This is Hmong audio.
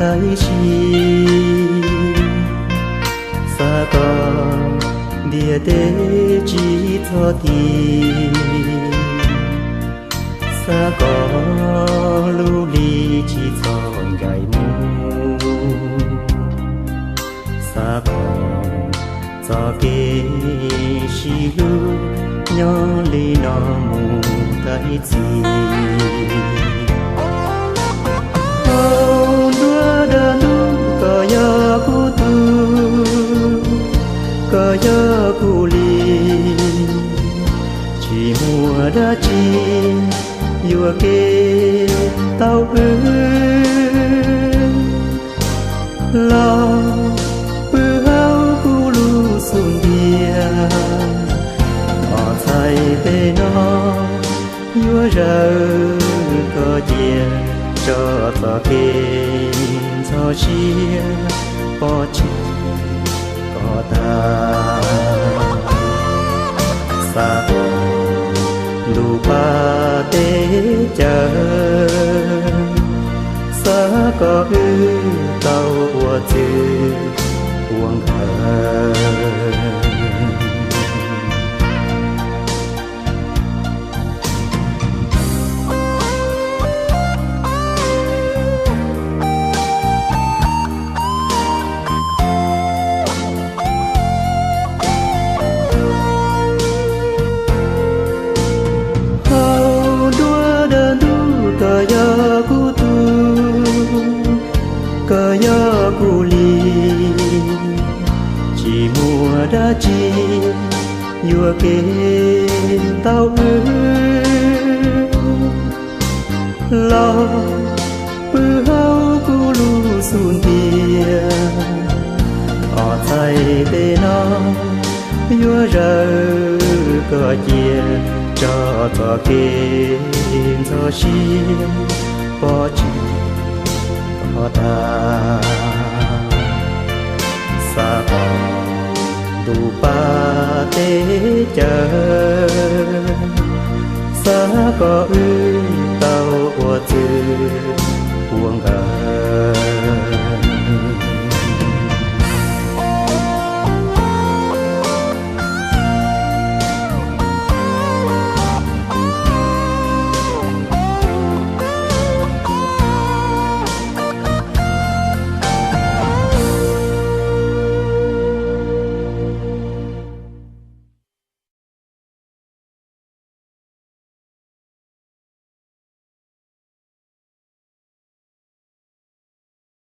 Tab sis xav kom ntiaj teb tsis txhob ti, xav kom lub hli tsis txhob ncaim mus, xav kom txoj kev sib hlub nyob li no mus tag ib txhis. Hauv nruab dab ntub koj yog kuv tug, koj yog kuv li, tsis muaj dab tsi yuam kev tau wb los pw hauv kuv lub xub ntiag. Ob txhais tes no yuav zawm koj cia tso txoj kev ntxhov siab pov tseg koj tag. Xav kom ntuj pab teb chaws, xav kom wb tau ua txwv ua nkawm. Hauv nruab dab ntub koj yog kuv tug, koj yog kuv li, tsis muaj dab tsi yuam kev tau wb los pw hauv kuv lub xub ntiag. Ob txhais tes no yuav zawm koj cia tso txoj kev ntxhov siab pov tseg koj tag. Xav kom ntuj pab teb chaws, xav kom wb